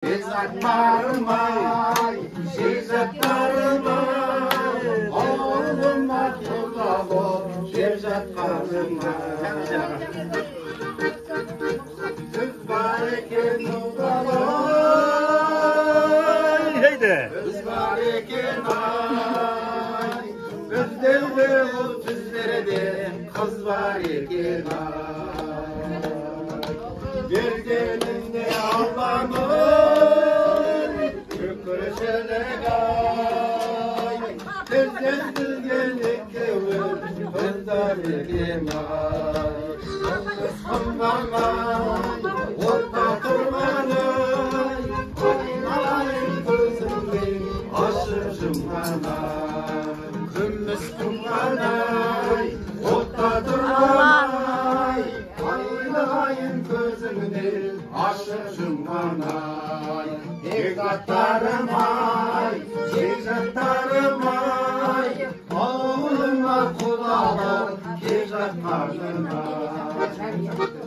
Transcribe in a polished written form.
Жекжаттарым ай, жекжаттарым ай, ауылыма құда боп кеп жатқаным ай. Сіз бар екен ай, біз бар екен ай, біздерде ұл, сіздерде қыз бар екен ай. Бергенінде Алланың шүкіршілік ай, кездестірген екеуін қыздар екен ай. Қымбан ай, отта тұрған ай, айналайын көзіңде ашып жұмған ай. Күміс құмған ай, отта тұрған ай, айналайын көзіңнен ашып жұмған ай. Бекзаттарым ай, жекжаттарым ай, ауылыма құдалар кеп жатқаным ай.